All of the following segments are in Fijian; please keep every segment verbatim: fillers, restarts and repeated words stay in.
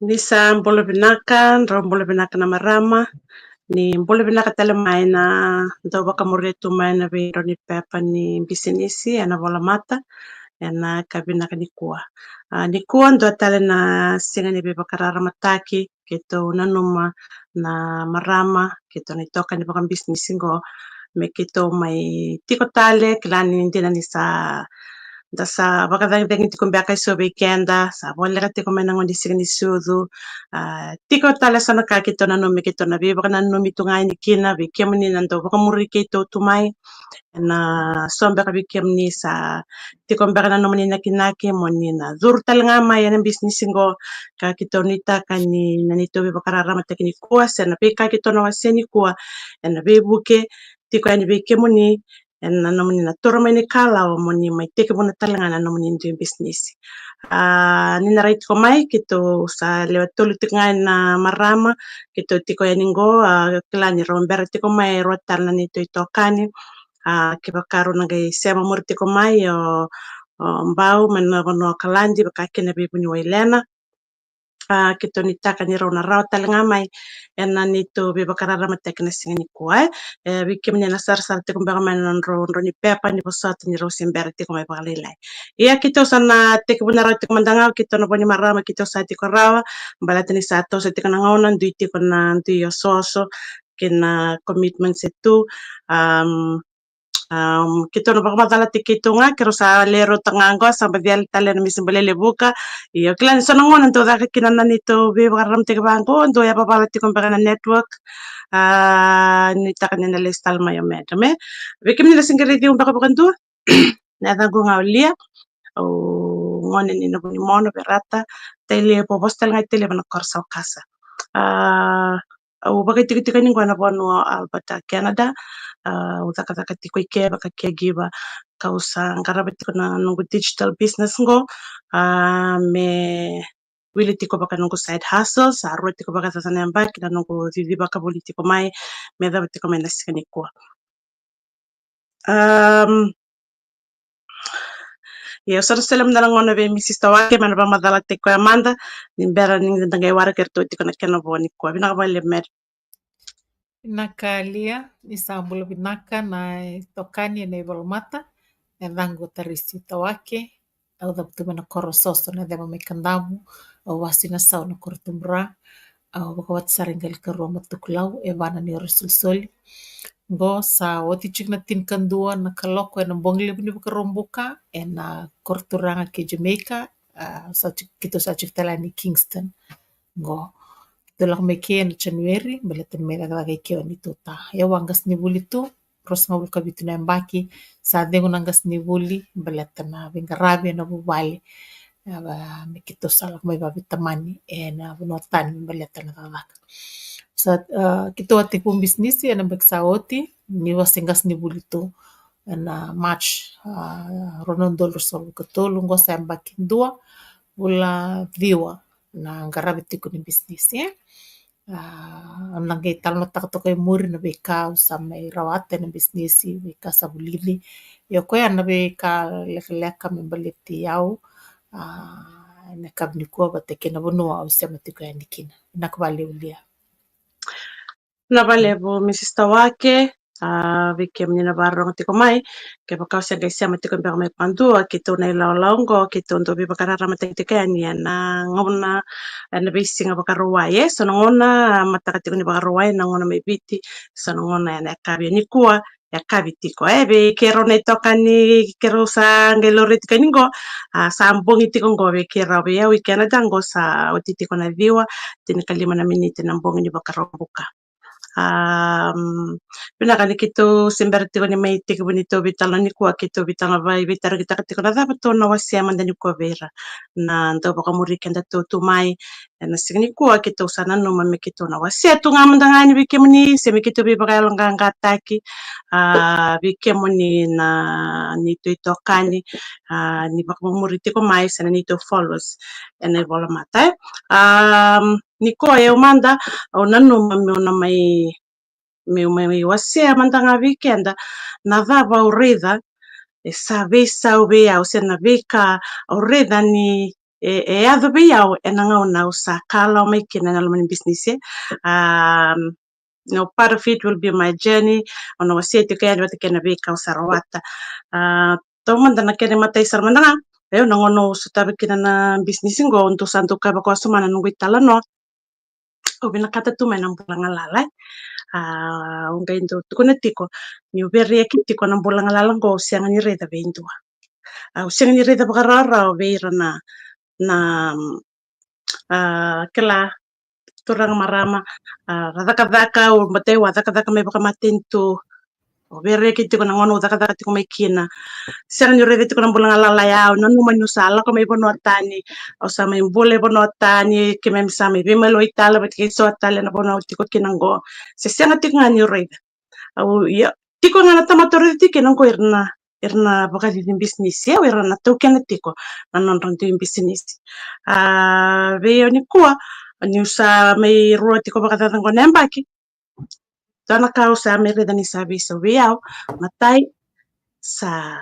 Ni sa bula vinaka, drau bula vinaka na marama. Ni bula vinaka tale mai na dau vakamuria tu mai na veidrau ni pepa ni bisinisi ena volamata ena ka vinaka nikua. A, nikua dua tale na siga ni veivakararamataki, keitou nanuma na marama, keitou na itokani vakabisinisi qo, me keitou mai tiko tale, kila ni dina ni sa da sa vakacagicagi tiko beka e so vei keda, sa voleka tiko mai na gauna ni siga ni sucu. A, tiko tale so na ka keitou nanumi, keitou na veivakananumi tu ga yani kina vei kemuni na dau vakamuri keitou tu mai. Ena so beka vei kemuni sa tiko beka na nomuni nakinaki mo ni na curu tale ga mai ena bisinisi qo, ka keitou nuitaka ni na neitou veivakararamataki nikua se na veika keitou na wasea nikua ena veivuke tiko yani vei kemuni ena nomuni na toro mai ni kalawa mo ni mai tekivuna tale ga na nomuni dui bisinisi. A, ni na rai tiko mai, keitou sa lewe tolu tiko ga na marama keitou tiko yani qo. A, kila ni rau bera tiko mai e rua tale na neitou itokani. A, kevaka rau na qai sema muri tiko mai o, o Bau mai na vanua o Kaladi, vaka kina vei vuniwai Lena. A, keitou nuitaka ni rau na rawa tale ga mai ena neitou veivakararamataki na siga nikua, e. E, vei kemuni na sarasara tiko beka mai na nodrau drau ni pepa, ni vosota ni rau se bera tiko mai vakalailai. Ia keitou sa na tekivuna rawa tiko mada ga, keitou na vo ni marama keitou sa tiko rawa, baleta ni sa toso tiko na gauna, dui tiko na dui osooso kei na commitments e tu. Am, Am, keitou na vakamacala tiko keitou ga, keirau sa lewe rauta ga qo, sa baci yali tale na misi balele vuka. Io, kila ni so na gauna dau caka kina na neitou veivakararamataki vaqo, dau yavavala tiko beka na network. A, nuitaka ni na lesu tale mai o madam, e. Vei kemuni na se qai raici au beka vakadua, na yacaqu ga o Lia, au gone ni Navunimono, Verata, Tailevu, vosa tale ga i Tailevu na koro Saukasa. A, au vakaitikotiko yani qo ena vanua o Alberta, Canada. A, au cakacaka tiko i ke vaka caregiver, kau sa qarava tiko na noqu digital business qo, a, me wili tiko vaka noqu side hustle. Sa rua tiko vakacaca na yabaki na noqu cici vakavoli tiko mai me cava tiko mai na siga nikua. Am, ia, au sa na solia mada na gauna vei Misista Wake me na vakamacalataki koya mada ni bera ni da qai waraki iratou tiko na kena vo nikua. Vinaka vakalevu, madam. Vinaka Lia, ni sa bula vinaka na itokani ena ivolamata. E yacaqu o Tarisi Tawake, au cavutu mai na koro Soso, na cema mai Kadavu. Au vasu i Nasau, na koro Tubura. Au vakawati sara i Qalikarua, Matukulau, e va na neirau isolisoli. Qo sa oti tiko na tinikadua na kaloko ena bogi levu ni Vakaraubuka ena koro turaga kei Jamaica. A, sa tiko, keitou sa tiko tale yani Kingston. Qo keitou lako mai ke ena January baleta ni mai cakacaka i ke o neitou ta. Ia au a qasenivuli tu, ruasagavulu ka vitu na yabaki, sa cegu na qasenivuli baleta na veiqaravi ena vuvale. A, me keitou sa lako mai vaveitamani ena vanua tani me baleta na cakacaka. Sa, a, keitou a tekivu bisinisi ena yabaki sa oti, niu a se qasenivuli tu ena March, a, rua na udolu ruasagavulu ka tolu, qo sa yabaki dua vula ciwa na qaravi tiko ni bisinisi, e. A, au na qai talanoataka toka e muri na veika au sa mai rawata ena bisinisi, veika sa vulici. Ia o koya na veika lekaleka me baleti au, a, ena yakavi nikua vata kei na vanua au sema tiko yani kina. Vinaka vakalevu Lia. Vinaka vakalevu Misista Wake. A, vei kemuni na vakarorogo tiko mai, kevaka o se qai sema tiko beka mai vakadua, keitou na ilawalawa qo keitou dau veivakararamataki tiko yani ena gauna, ena veisiga Vakarauwai, e. So na gauna, a, mataka tiko ni Vakarauwai, na gauna mai Viti, so na gauna ena yakavi. Nikua yakavi tiko, e, vei keirau na itokani keirau sa qai laurai tiko yani qo. A, sa bogi tiko qo vei keirau, vei au i Canada qo sa oti tiko na ciwa tinikalima na miniti na bogi ni Vakaraubuka. Am, vinaka ni keitou se bera tiko ni mai tekivu neitou veitalanoa nikua, keitou veitalanoa, vei, veitarogi taka tiko na cava tou na wasea mada nikua vei ira na dau vakamuri kedatou tu mai ena siga nikua. Keitou sa nanuma me keitou na wasea tu ga mada ga yani vei kemuni, se me keitou veivakayaloqaqataki, a, vei kemuni na neitou itokani, a, ni vakamuri tiko mai se na neitou followers ena ivolamata, e. Am, nikua au mada, au nanuma meu na mai, meu mai wasea mada ga vei keda na cava au raica e sa veisau vei au, se na veika au raica ni e, e yaco vei au ena gauna au sa kalawa mai kina ena loma ni bisinisi. Um, you know, part of it will be my journey. Au na wasea tiko yani vata kei na veika au sa rawata. Uh, taumada na kena imatai sara mada ga, e, na gauna au sotava kina na bisinisi qo, au dau sa dau kaya vakaoqo, sa mai na noqu italanoa. Au vinakata tu mai na bula galala, e. A, au qai dau tukuna tiko niu veireyaki tiko na bula galala qo, au sega ni raica vei dua. Au sega ni raica vakarawarawa vei ira na, na, a, kila, turaga, marama, a, ra cakacaka, au matai au a cakacaka mai vakamatanitu. Au veireyaki tiko na gauna au cakacaka tiko mai kina. Sega niu raica tiko na bula galala ya, au nanuma niu sa lako mai vanua tani. Au sa mai bula e vanua tani, keimami sa mai veimaliwai tale vata kei so tale na vanua au tiko kina qo. Se sega tiko ga niu raica. Au, ia, tiko ga na tamata au raica tiko kina qo, ira na, ira na vakacici bisinisi, ia, ira na taukena tiko na nodra dui bisinisi. A, vei au nikua, niu sa mai rua tiko vakacaca qo na yabaki, dua na ka au sa mai raica ni sa veisau vei au, matai, sa,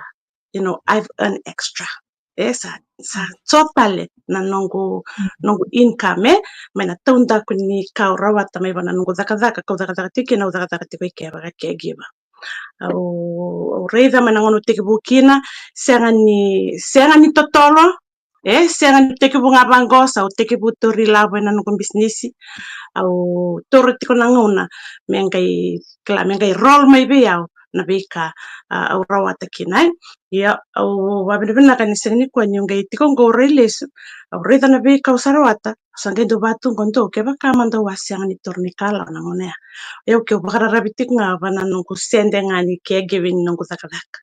you know, I've earned extra. E, sa, sa so tale na noqu, noqu income, e, mai na taudaku ni ka au rawata mai vua na noqu cakacaka, kau cakacaka tiko kina, au cakacaka tiko i ke vaka caregiver. Au, au raica mai na gauna au tekivu kina, sega ni, sega ni totolo, e, sega ni tekivu ga vaqo, sa au tekivu tauri lavo ena noqu bisinisi. Au taura tiko na gauna me qai, kila, me qai roll mai vei au na veika, a, au rawata kina, e. Ia, au vavinavinaka ni sega nikua niu qai tiko qo au rai lesu, au raica na veika au sa rawata, au sa qai dau vatu qo, dou, kevaka mada au a sega ni taura ni kalawa na gauna ya, au keu vakararavi tiko ga va na noqu sede ga ni caregiving, noqu cakacaka.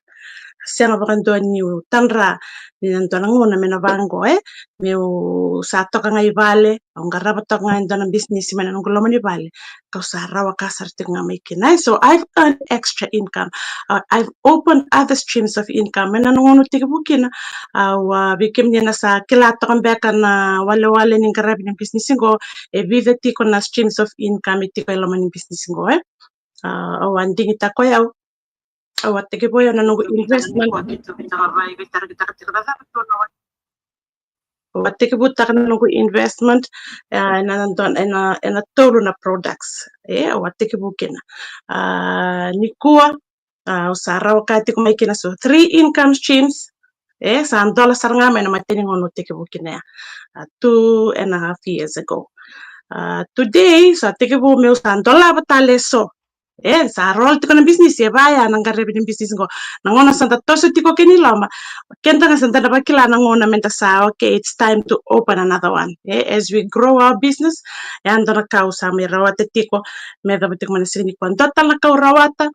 Sega vakadua niu tadra ni na dua na gauna me na vaqo, e, meu sa toka ga i vale, au qarava toka ga e dua na bisinisi mai na noqu loma ni vale, kau sa rawa ka sara tiko ga mai kina. So I've earned extra income. Uh, I've opened other streams of income. Mai na gauna au tekivu kina, au, a, vei kemuni na sa kila toka beka na walewale ni qaravi ni bisinisi qo, e vica tiko na streams of income e tiko e loma ni bisinisi qo, e. A, au a digitaka o yau, au a tekivu o yau na noqu investment. Au a tekivutaka na noqu investment, e, ena, ena, ena, ena tolu na products, e, au a tekivu kina. A, nikua, a, au sa rawa ka tiko mai kina, so three income streams, e, sa dola sara ga mai na matai ni gauna au tekivu kina ya, a, two and a half years ago. A, today, sa tekivu meu sa dolava tale eso. E, sa roll tiko na bisinisi, e vaya na qaravi ni bisinisi qo. Na gauna sa da toso tiko kina i loma, keda ga sa da na vakila na gauna me da sa, okay, it's time to open another one. E, as we grow our business, e, a dua na ka au sa mai rawata tiko, me cava tiko mai na siga nikua. Dua tale na ka au rawata,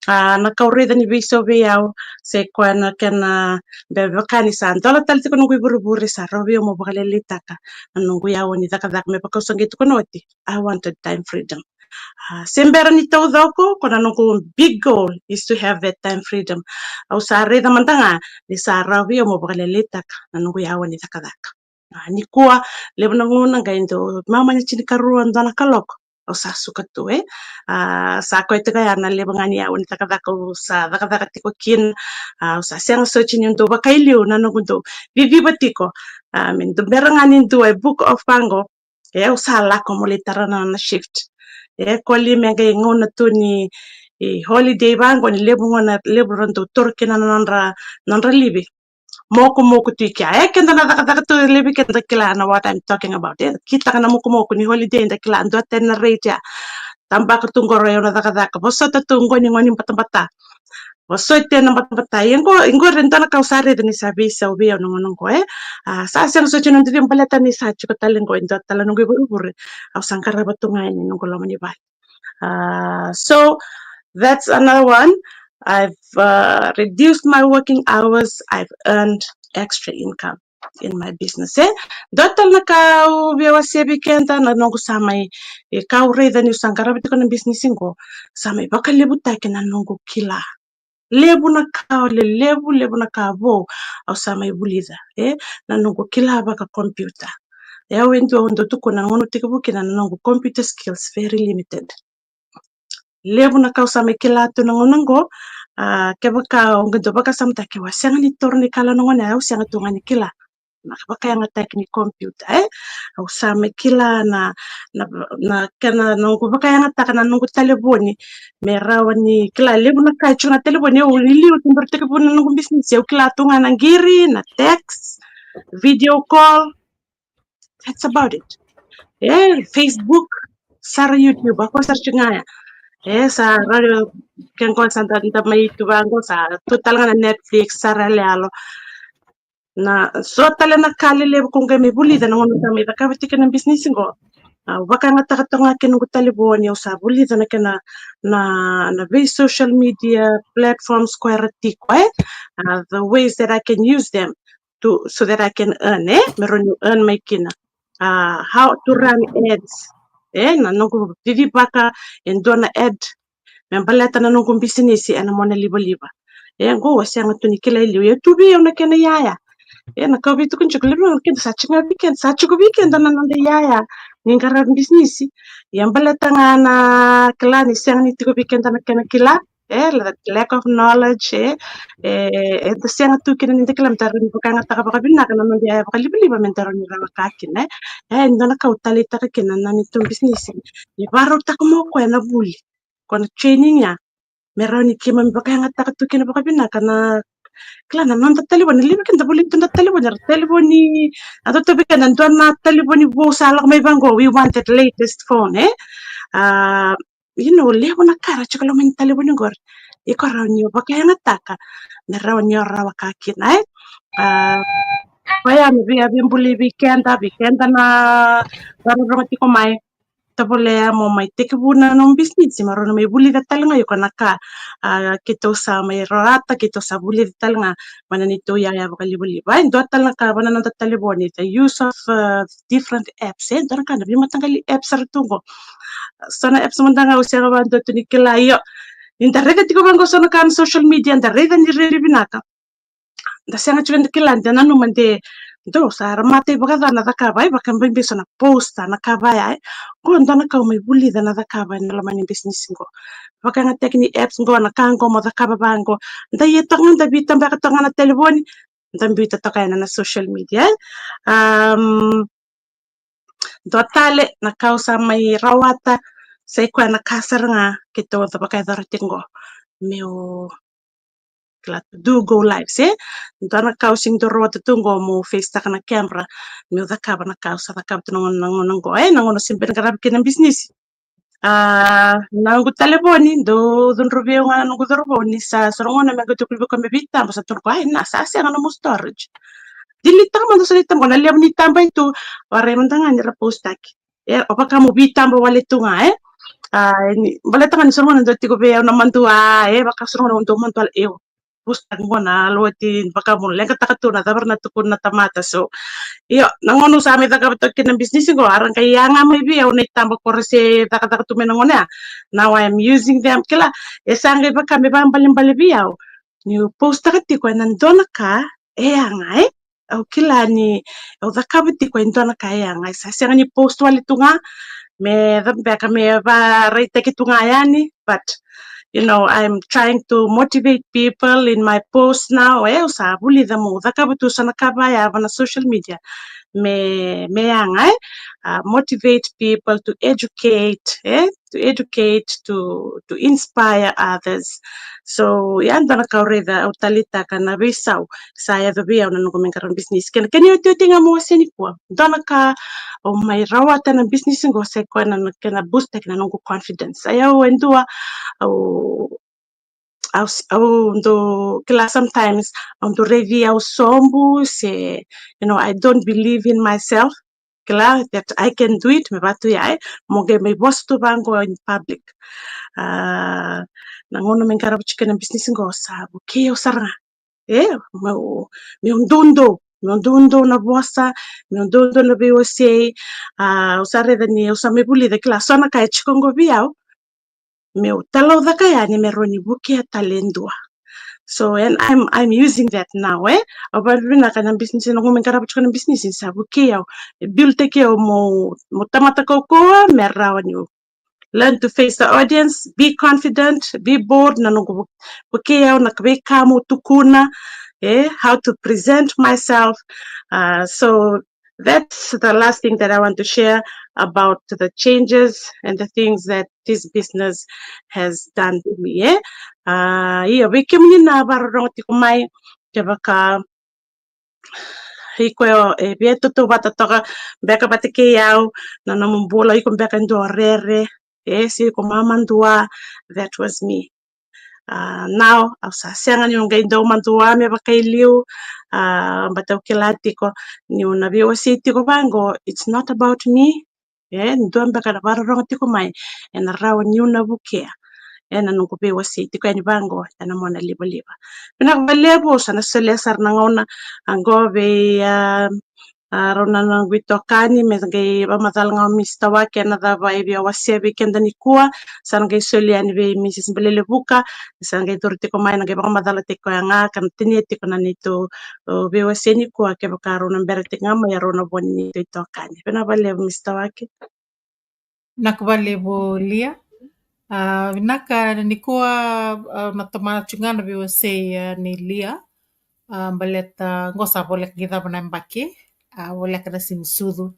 a, na ka au raica ni veisau vei au, se koya na kena, a, vaka ni sa dola tale tiko noqu ivurevure, sa rawa vei au mo vakalailaitaka na noqu yawa ni cakacaka, me vaka au sa qai tukuna oti, I wanted time freedom. A, se bera ni taucoko, ko na noqu big goal is to have that time freedom. Au sa raica mada ga ni sa rawa vei au mo vakalailaitaka na noqu yawa ni cakacaka. A, nikua, levu na gauna qai dau mamani tinikarua, dua na kaloko, au sa suka tu, e. A, sa koya tiko ya na levu ga ni yawa ni cakacaka au sa cakacaka tiko kina. A, au sa sega soti niu dau vakailiu na noqu dau ciciva tiko. A, me dau bera ga ni dua e book off vaqo, e, au sa lako mo lai tara na nona shift. E, ko li me qai gauna tu ni, e, holiday vaqo, ni levu gauna, levu ra dau toro kina na nodra, nodra livi. Mokumoku tu i kea. E, keda na cakacaka tu, levu keda kila na what I'm talking about. E, kitaka na mokumoku ni holiday, da kila, dua tani na rate ya. Tabaka tu qo o yau na cakacaka. Vosota tu qo ni gone ni batabata. Vosoti ena batabata. Ia qo, qo e dua na ka au sa raica ni sa veisau vei au na gauna qo, e. A, sa sega soti noqu ciciva baleta ni sa tiko tale qo e dua tale noqu ivurevure. Au sa qarava tu ga yani noqu loma ni vale. A, so that's another one. I've, uh, reduced my working hours. I've earned extra income in my business, e. Dua tale na ka au via wasea vei keda, na noqu sa mai, e, ka au raica niu sa qarava tiko na bisinisi qo, sa mai vakalevutaki na noqu kila. Levu na ka lelevu, levu na ka vou au sa mai vulica, e, na noqu kila vakakompiuta. E, au e dua au dau tukuna na gauna au tekivu kina, na noqu computer skills very limited. Levu na ka au sa mai kila tu na gauna qo, a, kevaka au qai dau vakasamataka, au a sega ni taura ni kalawa na gauna ya, au sega tu ga ni kila. na vakayagataki ni computer, e. Au sa mai kila na, na, na kena noqu vakayagataka na noqu talevoni me rawa ni kila levu na ka e tu na talevoni. Au liu tu bera tekivu na noqu bisinisi, au kila tu ga na qiri, na text, video call, that's about it. E, Facebook, sara YouTube, a ko sara tu ga ya. E, sa radio, ke qo sa da, da mai tu vaqo, sa tu tale ga na Netflix, sara yaloyalo. Na so tale na ka lelevu ko qai mai vulica na gauna sa mai cakava tiko na bisinisi qo. Au vakayagataka toka ga kina noqu talevoni, au sa vulica na kena, na, na vei social media platforms ko era tiko, e. Uh, the ways that I can use them to, so that I can earn, e, me rawa niu earn mai kina. Uh, how to run ads, e, na noqu cicivaka e dua na ad me baleta na noqu bisinisi ena monalivaliva. E, qo au sega tu ni kila e liu, e tu vei au na kena iyaya. E, na ka au via tukuna tiko, levu na keda sa tiko ga vei keda, sa tiko vei keda na noda iyaya ni qaravi bisinisi. Ia baleta ga na kila ni sega ni tiko vei keda na kena kila, e, la-, lack of knowledge, e, e, eda sega tu kina ni da kila me da rawa ni vakayagataka vakavinaka na noda iyaya vakalivaliva me da rawa ni rawaka kina, e. E, dua na ka au taleitaka kina na neitou bisinisi, ni varautaka mai o koya na vuli, ko na training ya, me rawa ni keimami vakayagataka tu kina vakavinaka na, kila, na noda talevoni. Levu keda vuli tu na talevoni, era talevoni, a, totovi keda dua na talevoni vou sa lako mai vaqo, we want that latest phone, e. A, you know, levu na ka era tiko loma ni talevoni qori. Iko rawa ni o vakayagataka me rawa ni o rawaka kina, e. A, koya me via, via buli vei keda, vei keda na vakarorogo tiko mai. Tovolea mo mai tekivu na nomu bisinisi, mo rawa ni mai vulica tale ga o iko na ka, a, keitou sa mai rawata, keitou sa vulica tale ga mai na neitou iyaya vakalivaliva. E dua tale na ka vei na noda talevoni, the use of, uh, different apps, e, dua na ka na veimataqali apps era tu qo. So na apps mada ga au sega vakadua tu ni kila, io. Ni da raica tiko vaqo so na ka na social media, da raica ni rairai vinaka. Da sega tiko ni da kila, da nanuma de, dou sa ra matai vakaca na cakava, e, vakabibi so na poster na ka vaya, e. Qo dua na ka au mai vulica na cakava ena loma ni bisinisi qo. Vakayagataki ni apps qo, na ka qo mo cakava vaqo. Da ia toka ga, da veitabaka toka ga na talevoni, da biuta toka yani na social media, e. Um, dua tale na ka au sa mai rawata, sa i koya na ka sara ga keitou sa vakayacora tiko qo. Meu kila, to do go live, se dua na ka au sega ni dau rawata tu qo, meu face taka na camera, meu cakava na ka au sa cakava tu na gauna, na gauna qo, e, na gauna au se bera ni qaravi kina na bisinisi. A, na noqu talevoni, dau cudruvi au ga na noqu cauravou ni sa so na gauna me qai tukuni vei koya me veitaba, sa tukuna o koya, ai na, sa sega na nomu storage. Delete-taka mada so na itaba qo, na levu ni taba e tu, warai mada ga ni ra post-taki. E, o vaka mo veitaba wale tu ga, e. A, ni, baleta ga ni so na gauna dau tiko vei au na madua, e, vaka so na gauna dau madua, e, post-taka qo na loti, vaka mo leqataka tu na cava ra na tukuna na tamata. So, io, na gauna au sa mai cakava toka kina na bisinisi qo, a ra qai yaga mai vei au na itaba ko ra se cakacaka tu mai na gauna ya. Now I am using them. Kila, e sa qai vaka me vakabalebale vei au niu post-taka tiko ena dua na ka e yaga, e. Au kila ni au cakava tiko e dua na ka e yaga, e sa sega ni post wale tu ga me ca beka me vakaraitaki tu ga yani, but, you know, I'm trying to motivate people in my post now, e, au sa vulica meu cakava tu so na ka vaya va na social media me, me yaga, e. A, motivate people, to educate, e, to educate, to, to inspire others. So, ya dua na ka au raica, au taleitaka na veisau sa yaco vei au na noqu mai qaravi bisinisi. Kei na, kena iotioti ga meu wasea nikua, dua na ka au mai rawata ena bisinisi qo sa i koya na, na kena boost-taki na noqu confidence. Sa i au e dua, au, au, au dau kila sometimes, au dau raici au sobu se, you know, I don't believe in myself. Kila that I can do it, me vaka tu ya, e, mo qai mai vosa tu vaqo in public. A, na gauna mai qarava tiko na bisinisi qo sa vukei au sara ga. E, meu, meu doudou, meu doudou na vosa, meu doudou na veiwasei. A, au sa raica ni au sa mai vulica, kila, so na ka e tiko qo vei au, meu talaucaka yani me rawa ni vukea tale e dua. So, and I'm, I'm using that now, e. Au vakavinavinaka na bisinisi, na gauna mai qarava tiko na bisinisi, sa vukei au, e build-taki au mo, mo tamata kaukauwa, me rawa niu learn to face the audience, be confident, be bold, na noqu vu-, vukei au na veika meu tukuna, eh, how to present myself. Uh, so that's the last thing that I want to share about the changes and the things that this business has done to me, eh? Uh, io, vei kemuni na vakarorogo tiko mai, kevaka iko e via tautauvata toka beka vata kei au na nomu bula, iko beka e dua o rere, e se iko mamadua, that was me. Uh, now au sa sega niu qai dau madua me vaka i liu. Uh, but au kila tiko niu na veiwasei tiko vaqo, it's not about me. E dua beka na vakarorogo tiko mai, ena rawa niu na vukea ena noqu veiwasei tiko yani vaqo ena mona livaliva. Vinaka vakalevu, sa na solia sara na gauna oqo vei, a, a, rau na noqu itokani me qai vakamacala ga o Mista Wake ena cava e via wasea vei keda nikua. Sa na qai solia yani vei Misis Balelevuka, sa na qai curu tiko mai na qai vakamacala tiko ya ga ka na tinia tiko na neitou, o, veiwasei nikua kevaka rau na bera tiko ga mai, a, rau na vo ni neitou itokani. Vinaka vakalevu Mista Wake. Vinaka vakalevu Lia. A, vinaka nikua, a, na tomana tiko ga na veiwasei, a, nei Lia. A, baleta qo sa voleka qi cava na yabaki, a, voleka na siga ni sucu.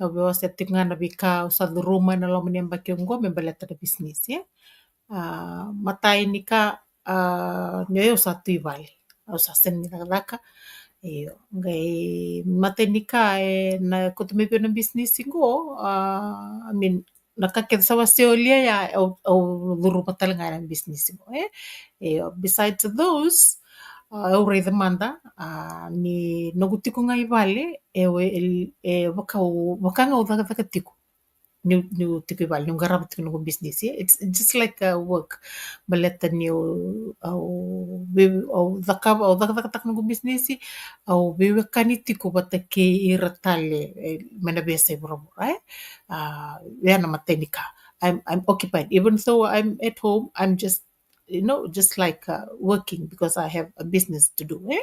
Au veiwasea tiko ga na veika au sa curuma ena loma ni yabaki oqo me baleta na bisinisi, e. A, matai ni ka, a, ni o yau sa tu i vale, au sa sega ni cakacaka. Io, qai matai ni ka e na kauta mai vei au na bisinisi qo, a, I mean, na ka kece sa wasea o Lia ya, au, au curuma tale ga na bisinisi qo, e. Io, besides those, a, au raica mada, a, ni noqu tiko ga i vale, e, e, e vaka au, vaka ga au cakacaka tiko. Niu, niu tiko i vale, niu qarava tiko noqu bisinisi, e. It's just like a work. Baleta niu, au, au, au cakava, au cakacakataka noqu bisinisi, au veiwekani tiko vata kei ira tale, e, mai na veiyasai vuravura, e. A, ya na matai ni ka. I'm, I'm occupied. Even though I'm at home, I'm just, you know, just like, uh, working because I have a business to do, e.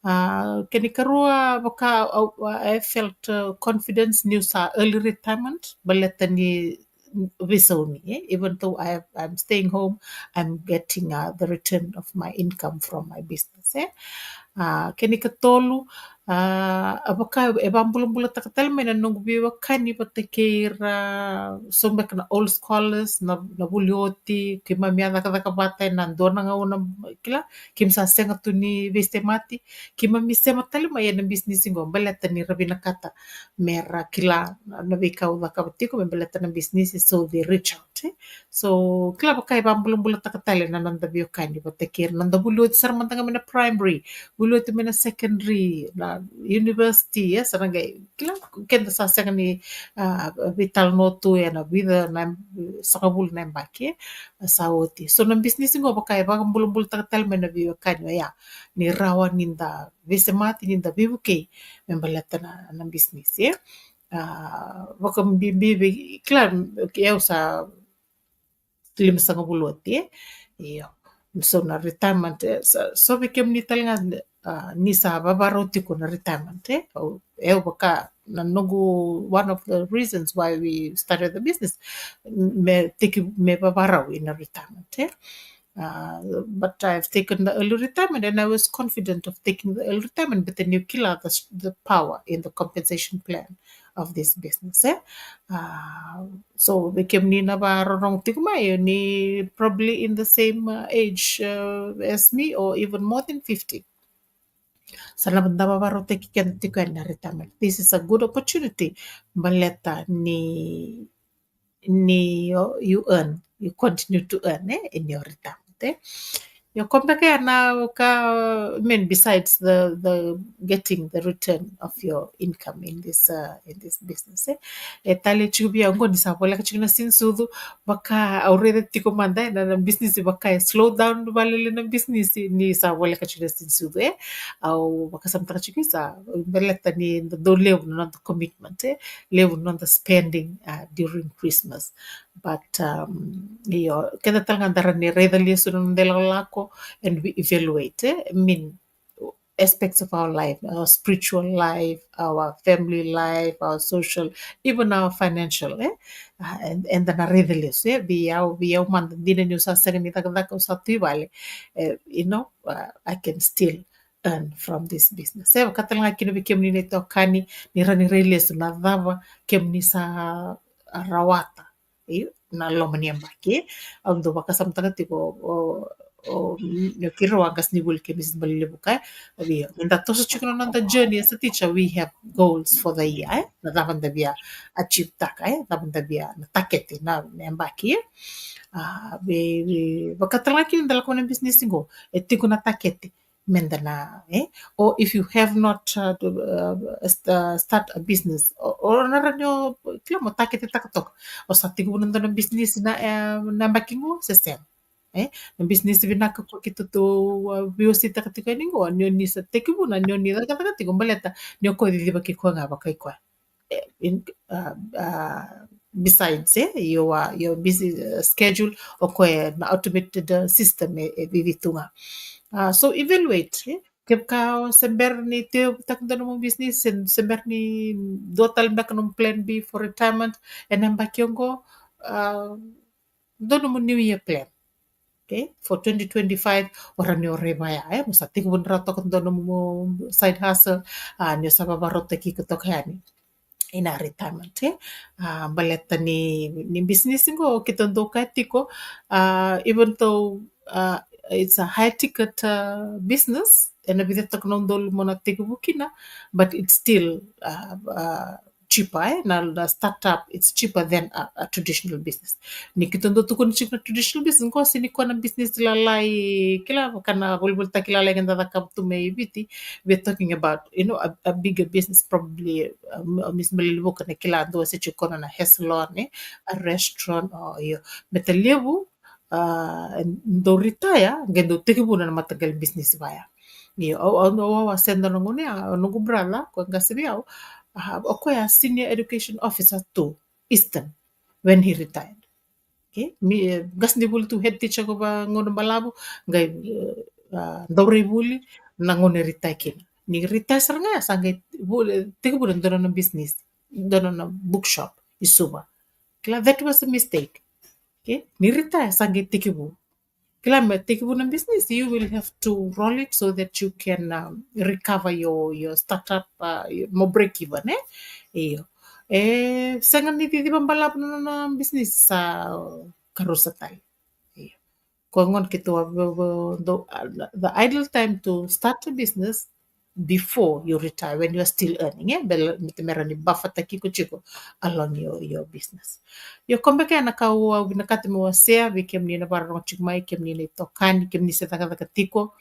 A, kena ikarua, vaka, au, I felt, uh, confidence niu sa early retirement, baleta ni veisaumi, e. Even though I have, I'm staying home, I'm getting, uh, the return of my income from my business, e. A, kena ikatolu, a, a vaka e vakabulabulataka tale mai na noqu veiwekani vata kei ira, so beka na old scholars, na, na vuli oti, keimami a cakacaka vata ena dua na gauna, kila, keimami sa sega tu ni veisemati, keimami sema tale mai ena bisinisi qo, baleta ni ra vinakata me ra kila na, na veika au cakava tiko me baleta na bisinisi, so they reach out, e. So, kila, vaka e vakabulabulataka tale na noda veiwekani vata kei ira, noda vuli oti sara mada ga mai na primary, vuli oti mai na secondary, na university, e, sa na qai, kila, keda sa sega ni, a, veitalanoa tu ena vica na, sagavulu na yabaki, e, sa oti. So, na bisinisi qo vaka e vakabulabulataka tale mai na veiwekani oya, ni rawa ni da veisemati, ni da veivukei me baleta na, na bisinisi, e. A, vakabibi vei, kila, au sa limasagavulu oti, e. Io. So na retirement, e, sa, so vei kemuni tale ga, a, ni sa vavarau tiko na retirement, e. Au, au vaka na noqu, one of the reasons why we started the business, me teki, me vavarau ina retirement, e. Uh, but I've taken the early retirement and I was confident of taking the early retirement, but then you kill out the, the power in the compensation plan of this business, e? Uh, so vei kemuni na vakarorogo tiko mai, ni probably in the same, uh, age, uh, as me or even more than fifty. Sa na da vavarautaki keda tiko yani na retirement. This is a good opportunity. Baleta ni, ni, you, you earn, you continue to earn, e, in your retirement, e. Io, ko beka ya na ka, I mean, besides the, the getting the return of your income in this, uh, in this business, e. E tale tiko vei au qo ni sa voleka tiko na siga ni sucu, vaka au raica tiko mada ena, na bisinisi vaka e slow down vakalailai na bisinisi ni sa voleka tiko na siga ni sucu, e. Au vakasamataka tiko sa baleta ni dau levu na noda commitment, e, levu na noda spending, uh, during Christmas. But, um, io, keda tale ga da rawa ni raica lesu na noda ilakolako and we evaluate, e, I mean, aspects of our life, our spiritual life, our family life, our social, even our financial, e? Uh, and, and da na raica lesu, e? Vei au, vei au mada, dina niu sa sega ni cakacaka, au sa tu i vale, e, you know, uh, I can still earn from this business. E vaka tale ga kina vei kemuni na itokani, ni rawa ni rai lesu na cava kemuni sa rawata, e, na loma ni yabaki. Au dau vakasamataka tiko, o, o, ni o keirau a qasenivuli kei Missus Balelevuka, e. Io, ni da toso tiko na noda journey as a teacher, we have goals for the year, e. Na cava da via achieve taka, e, cava da via na takete na, na yabaki, e. A, vei, vei, vaka tale ga kina da lako mai na business qo, e tiko na takete meda na, e? Or if you have not, uh, do, uh, st-, uh, start a business, o, o na rawa ni o, kila, mo taketetaka toka. O sa tekivu na dua na business na, e, na yabaki qo, se sega, e? Na business vinaka ko keitou, uh, veiwaseitaka tiko yani qo, ni o ni sa tekivuna, ni o ni cakacaka tiko, baleta ni o koya cicivaki koya ga vakai koya. E, in, uh, uh, besides, e, your, uh, your busy, uh, schedule, o koya na automated, uh, system e, e vivi tu ga. Uh, so evaluate, e, kevaka o se bera ni teivutaka dua nomu business, se, se bera ni dua tale beka nomu plan B for retirement ena yabaki oqo, uh, dua nomu New Year plan. Okay, for twenty twenty-five, o rawa ni o rai vaya, e, mo sa tekivu rawa toka dua nomu side hustle, a, ni o sa vavarautaki iko toka yani ina retirement, e. A, baleta ni, ni business qo, keitou dau kaya tiko, a, even though, a, it's a high ticket, a, business, ena vica toka na udolu mo na tekivu kina, but it's still, a, a, cheaper, e? Na, na startup, it's cheaper than a, a traditional business. Ni keitou dau tukuna tiko na traditional business, qo sega ni koya na business lalai, kila, vaka na volivolitaki lalai keda cakava tu mai Viti. We're talking about, you know, a, a bigger business, probably, um, Miss Balelevuka na kila, dua se tiko na hair salon, e? A restaurant, o io. Baleta levu, a, dau retire, qai dau tekivuna na mataqali business vaya. Io, au, au, au, au a sega na gauna ya, o noqu brother, ko qase vei au, a, o koya senior education officer tu Eastern when he retired. Okay? Me, e, qasenivuli tu, head teacher ko va gauna balavu, qai, e, a, dau rai vuli na gauna e retire kina. Ni retire sara ga ya, sa qai vuli, tekivuna dua na business, dua na bookshop i Suva. Kila, that was a mistake. Okay? Ni retire, sa qai tekivu. Kila, me tekivu na business, you will have to roll it so that you can, um, recover your, your startup, uh, your, mo break even, e? Io. E sega ni ciciva balavu na, na business, sa karusa tale. Io. Ko gona keitou a, the, the, the ideal time to start a business before you retire, when you are still earning, e? Baleta me rawa ni buffataki iko tiko along your, your business. Io, ko beka ya na ka au vinakata meu wasea vei kemuni na vakarorogo tiko mai, kemuni na itokani, kemuni se cakacaka tiko.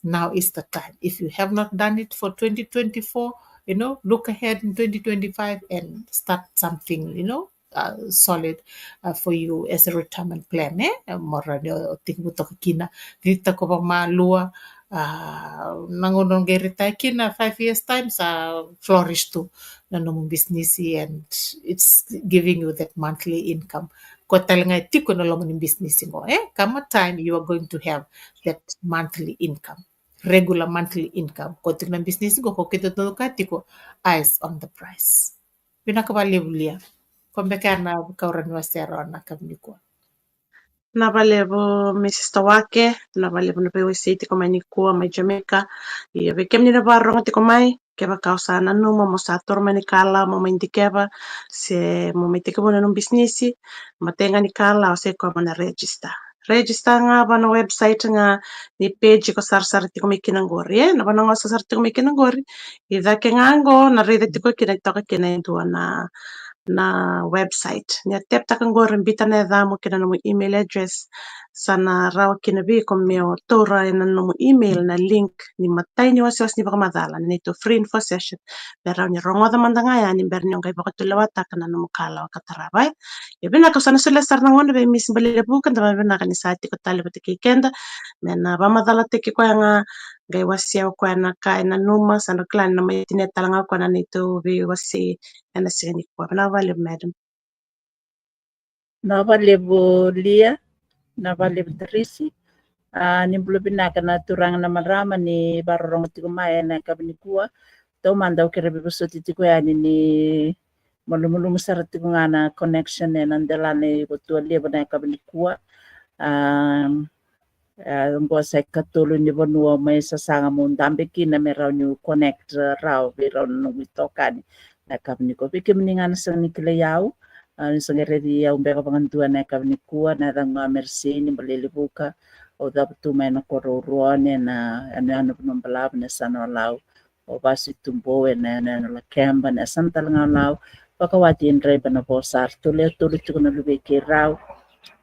Now is the time. If you have not done it for twenty twenty-four, you know, look ahead in twenty twenty-five and start something, you know, uh, solid, uh, for you as a retirement plan, e? Mo rawa ni o tekivu toka kina, cicitaka vakamalua, a, na gauna o qai retire kina, five years time, sa flourish tu na nomu business, and it's giving you that monthly income. Ko tale ga e tiko na loma ni business qo, e? Come a time you are going to have that monthly income, regular monthly income. Ko tiko na business qo, ko keitou dau kaya tiko, eyes on the prize. Vinaka vakalevu Lia. Ko beka ya na ka o rawa ni wasea rawa na yakavi nikua. Vinaka vakalevu Missus Tawake, vinaka vakalevu na veiwasei tiko mai nikua mai Jamaica. Ia vei kemuni na vakarorogo tiko mai, kevaka o sa nanuma mo sa toro mai ni kalawa mo mai dikeva, se mo mai tekivuna nomu bisinisi, matai ga ni kalawa sa i koya mo na register. Register ga va na website ga ni page ko sarasara tiko mai kina qori, e? Na vanua o sarasara tiko mai kina qori, i cake ga qo na raica tiko kina, toka kina e dua na, na website. Ni a teptaka qori, biuta na yacamu kei na nomu email address, sa na rawa kina vei iko me o taura ena nomu email na link ni matai ni wasewase ni vakamacala, na neitou free info session. Me rawa ni rogoca mada ga yani bera ni o qai vakatulewataka na nomu kalawa ka tarava, e? Ia vinaka, sa na solia sara na gauna vei Miss Balelevuka, da vakavinavinaka ni sa tiko tale vata kei keda me na vakamacalataki koya ga, qai wasea o koya na ka e nanuma, sa na kila ni na mai tinia tale ga o koya na neitou veiwasei ena siga nikua. Vinaka vakalevu, madam. Vinaka vakalevu Lia, vinaka vakalevu Tarisi. A, ni bula vinaka na turaga na marama ni vakarorogo tiko mai ena yakavi nikua. Taumada au kere veivosoti tiko yani ni malumalumu sara tiko ga na connection ena delana i Votualevu na yakavi nikua. A, E, qo sa ikatolu ni vanua mai sasaga mo dabe kina me rawa niu connect rawa vei rau na noqu itokani. Na yakavi nikua, vei kemuni ga na sega ni kilai au, a, ni sa qai raici au beka vakadua na yakavi nikua, na yacaqu ga o Merisini Balelevuka. Au cavutu mai na koro o Ruone, na yanuyanu Vanuabalavu, na yasana o Lau. O Vasu i Tubou, ena yanuyanu o Lakeba, na yasana tale ga o Lau. Vakawati e Draiba, na Vosa. Ratou lewe tolu tiko na luvei keirau,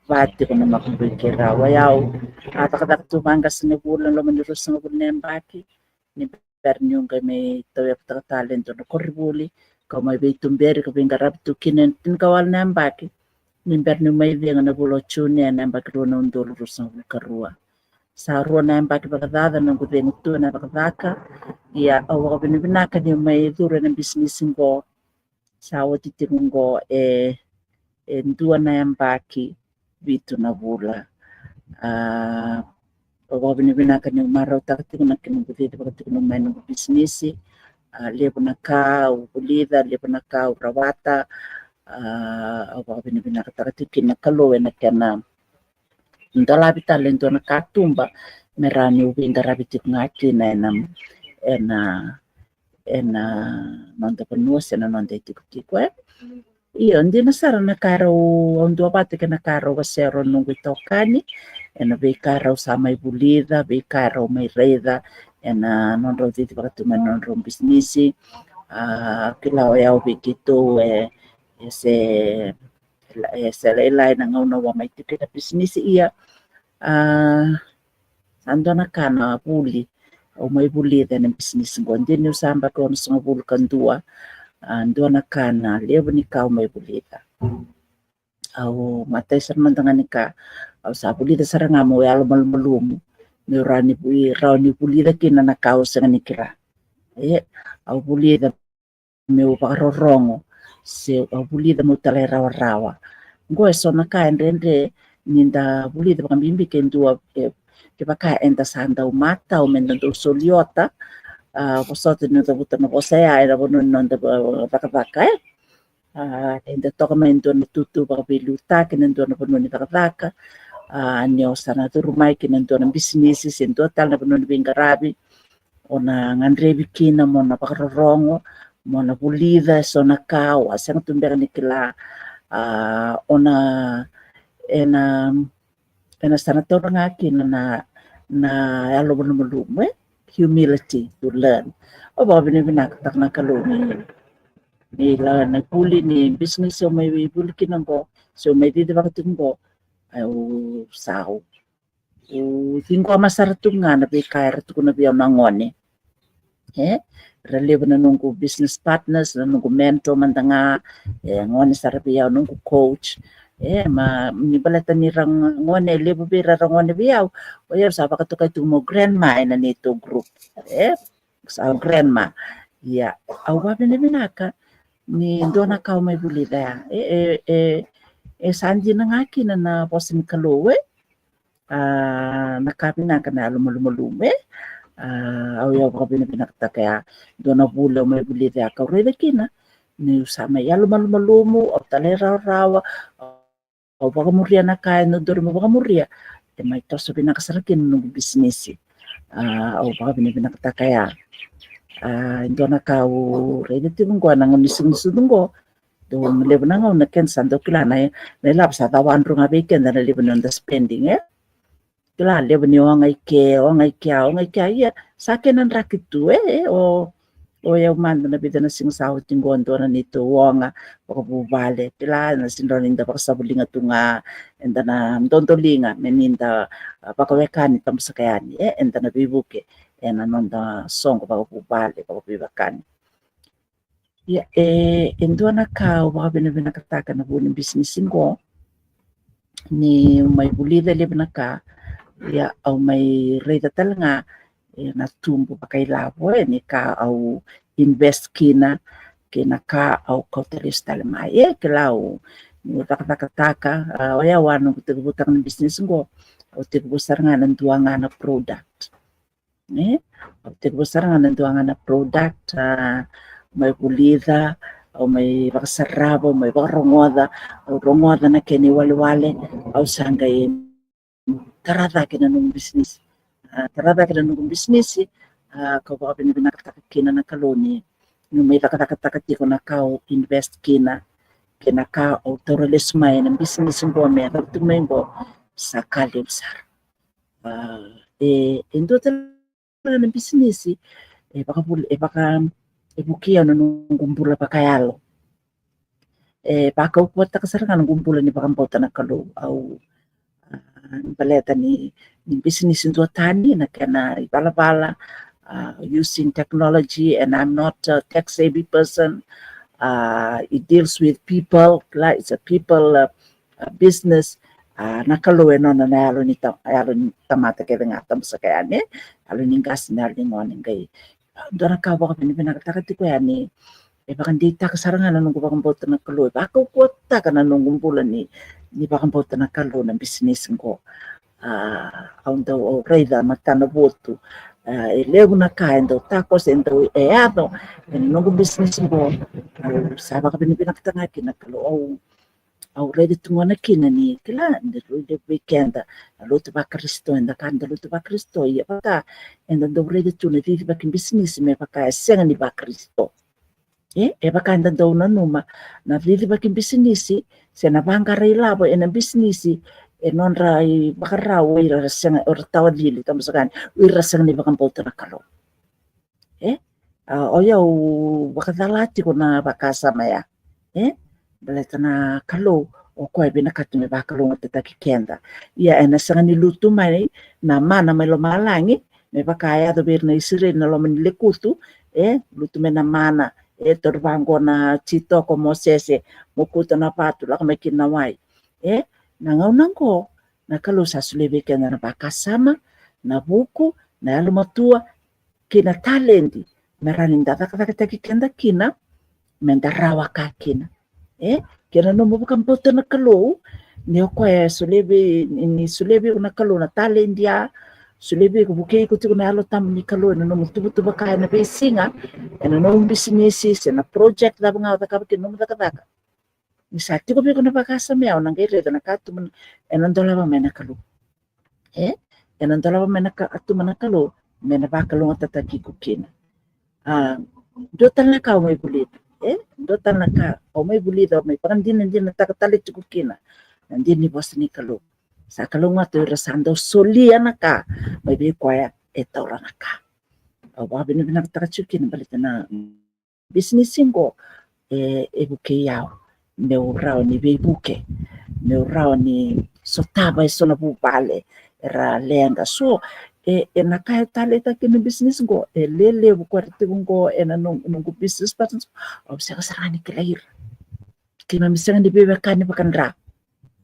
va tiko na makubui keirau. O yau a cakacaka tu vaqase na vula, loma ni ruasagavulu na yabaki, ni bera niu qai mai tauyavutaka tale e dua na koronivuli kau mai veituberi ka veiqaravi tu kina ena tinikawalu na yabaki, ni bera niu mai cegu ena vula o June ena yabaki rua na udolu ruasagavulu ka rua. Sa rua na yabaki vakacaca na noqu cegu tu ena cakacaka. Ia, au vakavinavinaka niu mai curu ena bisinisi qo. Sa oti tiko qo e, e dua na yabaki vitu na vula. A, au vakavinavinaka niu marautaka tiko na kena noqu cicivaka tiko mai na noqu bisinisi. A, levu na ka au vulica, levu na ka au rawata. A, au vakavinavinakataka tiko kina na Kalou ena kena dolavi tale e dua na katuba me rawa niu veiqaravi tiko ga kina ena, ena, ena noda vanua se na noda itikotiko, e. Io, dina sara na ka erau, au duavata kei na ka erau wasea rau na noqu itokani ena veika erau sa mai vulica, veika erau mai raica ena nodrau cicivaka tu mai na nodrau bisinisi. A, kila o yau vei keitou e, e se e sega ni lailai na gauna au a mai tiko ena bisinisi. Ia, a, sa dua na ka na vuli au mai vulica ena bisinisi qo. Dina niu sa yabaki onosagavulu ka dua, a, dua na ka na levu ni ka au mai vulica. Au matai sara mada ga ni ka, au sa vulica sara ga meu yalomalumalumu meu rawa ni vu-, rawa ni vulica kina na ka au sega ni kila. E, au vulica meu vakarorogo, se au vulica meu talairawarawa. Qo e so na ka e dredre ni da vulica, vakabibi ke dua, e, kevaka eda sa dau matau me da dau soli ota. A, vosota niu cavuta na vosa ya ena vanua ni noda va-, cakacaka, e. A, eda toka mai e dua na itutu vakaveiliutaki, ena dua na vanua ni cakacaka. A, ni o sa na curu mai kina e dua na bisinisi se dua tale na vanua ni veiqaravi, o na gadrevi kina mo na vakarorogo, mo na vulica e so na ka o a sega tu beka ni kila. A, o na, ena, ena sa na taura ga kina na, na yalomalumalumu, e, humility to learn. Au vakavinavinakataka na Kalou ni, ni la na vuli ni bisinisi au mai vuli kina qo, se au mai cicivaka tiko qo, au sa, au ciqoma sara tu ga na veika era tukuna vei au na gone. E, era levu na noqu business partners, na noqu mentor mada ga, e, gone sara vei au, noqu coach. E, ma ni baleta ni ra gone, levu vei ira era gone vei au, o yau sa vakatokai tu meu grandma ena neitou group. E, sa grandma. Ia, au vakavinavinaka ni dua na ka au mai vulica ya. E, e, e, e sa dina ga kina na vosa ni Kalou, e. A, na ka vinaka na yalomalumalumu, e. A, au, au vakavinavinakataka ya. Dua na vuli au mai vulica ya kau raica kina niu sa mai yalomalumalumu, au talairawarawa, au vakamuria na ka e dodonu meu vakamuria, e mai toso vinaka sara kina na noqu bisinisi. A, au vakavinavinakataka ya. A, e dua na ka au raica tiko qo ena gauna ni siga ni sucu qo, dau levu na gauna keda sa dau kila na, na ilavo sa cawadru ga vei keda na levu ni noda spending, e. Kila, levu ni oga i ke, oga i kea, oga i kea, ia sa kena draki tu, e, e, o, o yau mada na vica na siga sa oti qo, dua na neitou oga vakavuvale, kila, na sega ni da vakasavuliga tu ga, eda na dodoliga me ni da, a, vakawekani, tabusaka yani, e, eda na veivuke ena noda soqo vakavuvale, vakaveiwekani. Ia, e, e dua na ka au vakavinavinakataka na vu ni bisinisi qo, niu mai vulica levu na ka, ia au mai raica tale ga, e, na tubu vakailavo, e, ni ka au invest kina, kei na ka au kauta lesu tale mai. E, kila, au, niu cakacakataka, a, o yau a noqu tekivutaka na bisinisi qo, au tekivu sara ga ena dua ga na product. E, au tekivu sara ga ena dua ga na product, a, mai vulica, au mai vakasarava, au mai vakarogoca, au rogoca na kena iwalewale, au sa qai tara cake na noqu bisinisi. A, tara cake na noqu bisinisi, a, kau vakavinavinakataka kina na Kalou ni, ni mai cakacakataka tiko na ka au invest kina, kei na ka au taura lesu mai ena bisinisi qo me caka tu mai qo, sa ka levu sara. A, e, e dua tale na bisinisi e vakavul-, e vaka, e vukei au na noqu bula vakayalo. E vakaukauwataka sara ga noqu bula ni vakabauta na Kalou. Au, a, baleta ni, ni bisinisi duatani na kena ivalavala, a, using technology, and I'm not a tech savvy person. A, it deals with people, like, it's a people, a, a business. A, na Kalou e nona na yalo ni ta-, yalo ni tamata kece ga, tabu saka yani, yalo ni qase, na yalo ni gone, qai dua na ka au vakavinavinakataka tiko yani, e vakadeitaka sara ga na noqu vakabauta na Kalou, e vakaukauwataka na noqu bula ni, ni vakabauta na Kalou na bisinisi qo. A, au dau, au raica matana votu. A, e levu na ka e dau takoso, e dau, e yaco ena noqu bisinisi qo. Au sa vakavinavinakataka kina na Kalou. Au, au raica tu gona kina ni kila, ni rui levu vei keda na lotu vaKarisito, eda ka da lotu vaKarisito, ia vaka eda dau raica tu na cicivaki bisinisi me vaka e sega ni vaKarisito. E, e vaka eda dau nanuma na cicivaki bisinisi se na vaqara ilavo ena bisinisi, e nodra ivakarau o ira ra sega, o ira tawa cili, tabu saka yani, o ira ra sega ni vakabauta na Kalou. E, a, o yau vakacala tiko na vakasama ya. E, baleta na Kalou, o koya e vinakata me vakalougatataki keda. Ia ena sega ni lutu mai na mana mai lomalagi, me vaka e yaco vei ira na Isireli na loma ni lekutu, e, lutu mai na mana, e, tauri vaqo na titoko, Mosese, mokuta na vatu, lako mai kina na wai. E, na gauna qo, na Kalou sa solia vei keda na vakasama, na vuku, na yalomatua, kei na taledi, me rawa ni da cakacakataki keda kina, me da rawa ka kina. E, kei na nomu vakabauta na Kalou, ni o koya e solia vei, ni, ni solia vei iko na Kalou na taledi ya, solia vei iko, vukei iko tiko na Yalo Tabu ni Kalou ena nomu tuvatuva ka ena veisiga, ena nomu bisinisi, se na project cava ga o cakava kina nomu cakacaka. Ni sa tiko vei iko na vakasama ya, o na qai raica na ka tu mai, ena dolava mai na Kalou. E, ena dolava mai na ka, a tu mai na Kalou, me na vakalougatataki iko kina. A, dua tale na ka au mai vulica. E, dua tale na ka au mai vulica, au mai vakadinadinataka tale tiko kina na dina ni vosa ni Kalou. Sa kalougata o ira sa dau solia na ka mai vei koya e taura na ka. Au vakavinavinakataka tiko kina baleta na bisinisi qo, e, e vukei au meu rawa ni veivuke, meu rawa ni sotava eso na vuvale era leqa. So, e, e na ka e taleitaki na bisinisi qo, e lelevu ko era tiko qo ena noqu, noqu business partners, au sega sara ni kilai ira. Keimami sega ni veiwekani vakadra.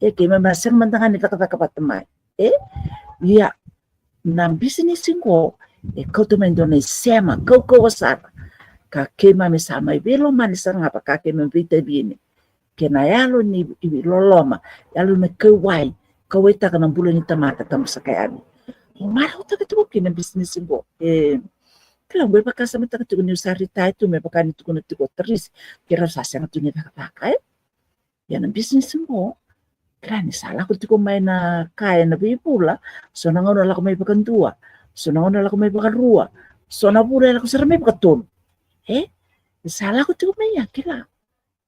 E, keimami a sega mada ga ni cakacaka vata mai. E, ia, na bisinisi qo e kauta mai dua na isema kaukauwa sara. Ka keimami sa mai veilomani sara ga vaka keimami veitacini. Kei na yalo ni loloma, yalo ni kauwai, kauwaitaka na bula ni tamata, tabu saka yani. Au marautaka tiko kina bisinisi qo. E, kila, au vakasamataka tiko niu sa retire tu, me vaka ni tukuna tiko o Tarisi, keirau sa sega tu ni cakacaka, e. Ia na bisinisi qo, kila, ni sa lako tiko mai na ka ena veivula, so na gauna lako mai vakadua, so na gauna lako mai vakarua, so na vula e lako sara mai vakatolu. E, ni sa lako tiko mai ya, kila.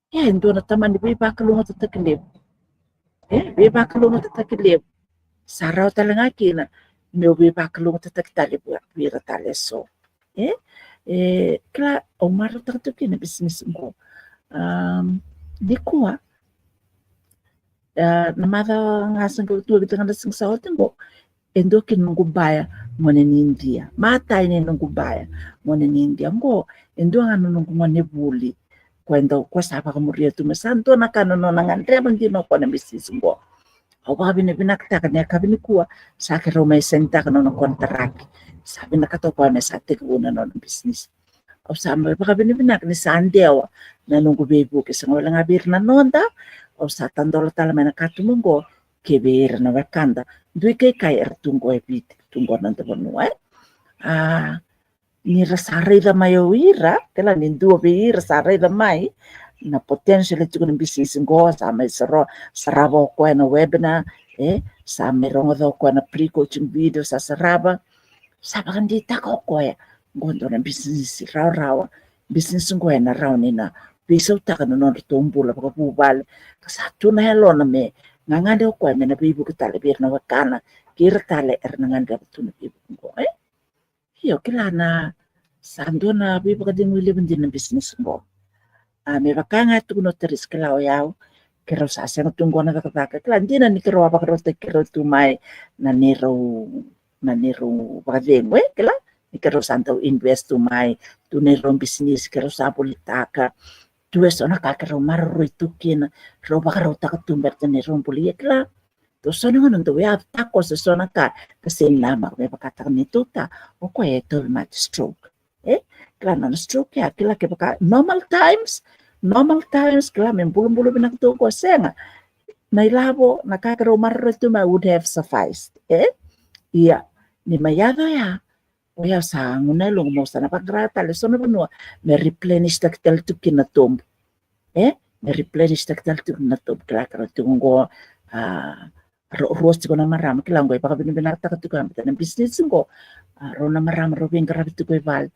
E, e dua na tamani veivakalougatataki levu. E, veivakalougatataki levu. Sa rawa tale ga kina meu veivakalougatataki tale vei ira tale eso. E, e, kila, au marautaka tu kina bisinisi qo. Am, nikua, a, na macawa ga sa qai tu, kei na siga sa oti qo, e dua kina noqu baya, gone ni Idia. Matai ni noqu baya, gone ni Idia. Qo e dua ga na noqu gone vuli. Ko e dau, ko sa vakamuria tu, me sa dua na ka na nona gadreva dina o koya na bisinisi qo. Au vakavinavinakataka ni yakavi nikua sa keirau mai sainitaka na nona konitaraki. Sa vinakata o koya me sa tekivu na nona bisinisi. Au sa mai vakavinavinaka ni sa dewa na noqu veivuke, sega wale ga vei ira na noda. Au sa tadola tale mai na katuba qo kei vei ira na wekada, dui kaikai era tu qo e Viti, tu qo na noda vanua, e. A, ni ra sa raica mai o ira, kila, ni dua vei ira sa raica mai na potential e tiko na bisinisi qo, sa mai saro, sarava o koya na webinar, E sa mai rogoca o koya na pre-coaching video sa sarava, sa vakadeitaka o koya qo dua na bisinisi rawarawa. Bisinisi qo ena rawa ni na veisautaka na nodratou bula vakavuvale. Ka sa tu na yalona me gagadre o koya me na veivuke tale vei ira na wekana kei ira tale era na gadreva tu na veivuke qo, e? Io, kila na sa dua na veivakacegui levu dina na bisinisi qo. A, me vaka ga e tukuna o Tarisi, kila o yau, keirau sa sega tu qo na cakacaka. Kila dina ni keirau a vakarautaki keirau tu mai na neirau, na neirau vakacegu, e, kila ni keirau sa dau invest tu mai, tu neirau bisinisi keirau sa volitaka. Tu e so na ka keirau maroroi tu kina, rau vakarautaka tu bera tu neirau bula. Ia kila, dau so na gauna dau yaco takoso e so na ka, ka sega ni namaka me vakataka ni tu ta, o koya e tauvi mate stroke. E, kila na nona stroke ya, kila kevaka normal times, normal times, kila me bulabula vinaka tu o koya, sega. Na ilavo, na ka keirau maroroi tu mai would have sufficed. E, ia, ni mai yaco ya, o yau sa gunu yaloqu meu sa na vaqara tale e so na vanua me replenish taki tale tu kina na tobu. E, me replenish taki tale tu kina na tobu. Kila keirau tiko qo, a, rau, rau tiko na marama, kila qo e vakavinavinakataka tiko ya baleta na bisinisi qo. A, rau na marama rau veiqaravi tiko e vale.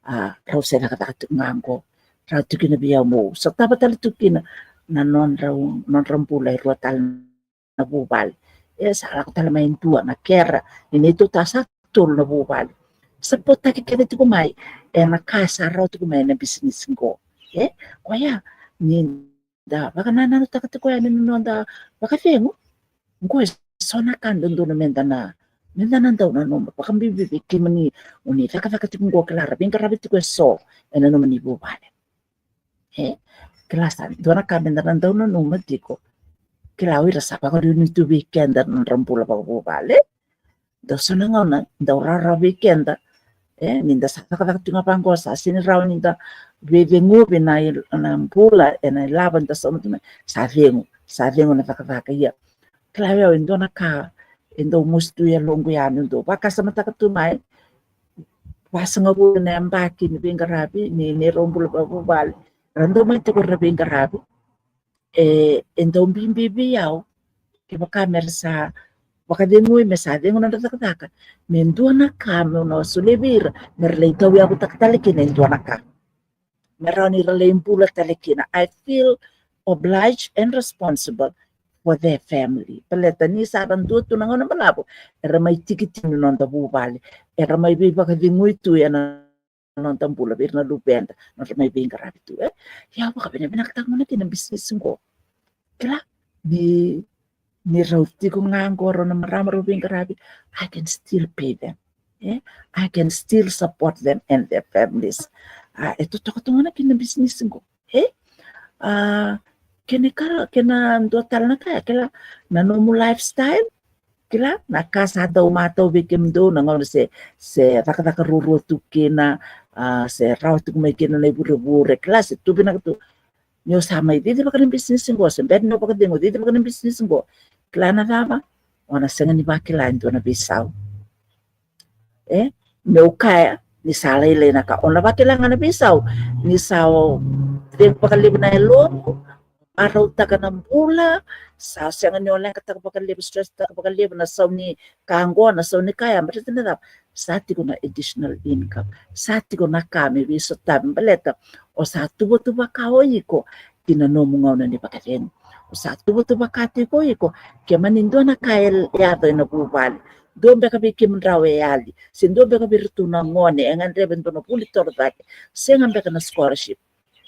A, rau se cakacaka tiko ga qo. Rau tiko kina vei au meu sotava tale tu kina na nodrau, nodra bula e rua tale na vuvale. E sa lako tale mai e dua na kera, ni neitou ta sa tolu na vuvale. Sapotaki kece tiko mai ena ka sa rawa tiko mai ena bisinisi qo. E, koya ni da vakanananutaka tiko yani na noda vakacegu. Qo e so na ka dodonu meda na, meda na dau nanuma, vakabibi vei kemuni o ni cakacaka tiko qo, kila ra veiqaravi tiko e so ena nomuni vuvale. E, kila sa dua na ka meda na dau nanuma tiko. Kila o ira sa vakarautaki tu vei keda na nodra bula vakavuvale. Dau so na gauna dau rawarawa vei keda. E, ni da sa cakacaka tu ga vaqo, sa sega ni rawa ni da veiceguvi na, na bula ena ilavo ni da sauma tu mai. Sa cegu, sa cegu na cakacaka. Ia, kila o yau e dua na ka e dau mosi tu e yaloqu ya, ni dau vakasamataka tu mai. Vasagavulu na yabaki ni veiqaravi ni, neirau bula vakavuvale. Ra dau mai tiko ra veiqaravi. E, e dau bibi vei au, kevaka me ra sa vakacegui, me sa cegu na nodra cakacaka, me dua na ka meu na solia vei ira me ra lai tauyavutaka tale kina e dua na ka, me rawa ni ra lai bula tale kina. I feel obliged and responsible for their family. Baleta ni sa ra dua tu na gauna balavu era mai tiki tiko ni noda vuvale, era mai veivakacegui tu ena noda bula vei ira na luveda, nodra mai veiqaravi tu, e. Ia au vakavinavinakataka gona kina na bisinisi qo. Kila ni, ni rau tiko ga qo rau na marama rau veiqaravi, I can still pay them. E, I can still support them and their families. A, e totoka tu gona kina na bisinisi qo. E, a, kena ka, kena dua tale na ka, kila na nomu lifestyle. Kila na ka sa dau matau vei kemudou na gauna se, se cakacaka ruarua tu kina, a, se rawa tiko mai kina na ivurevure, kila se tu vinaka tu. Ni o sa mai cici vaka na bisinisi qo, se bera ni o vakacegu, cici vaka na bisinisi qo. Kila na cava? O na sega ni vakila e dua na veisau. E, meu kaya ni sa lailai na ka, o na vakila ga na veisau ni sa o cegu vakalevu na yalomu, marautaka na bula, sa sega ni o leqataka vakalevu, stress taka vakalevu na sau ni ka qo, na sau ni ka ya, baleta na cava? Sa tiko na additional income, sa tiko na ka me veisotavi, baleta o sa tuvatuvaka o iko ki na nomu gauna ni vakacegu. O sa tuvatuvaka tiko o iko, ke mani dua na ka e yaco ena vuvale, dua beka vei kemudrau e yali, se dua beka vei iratou na gone e gadreva e dua na vuli torocake, sega beka na scholarship.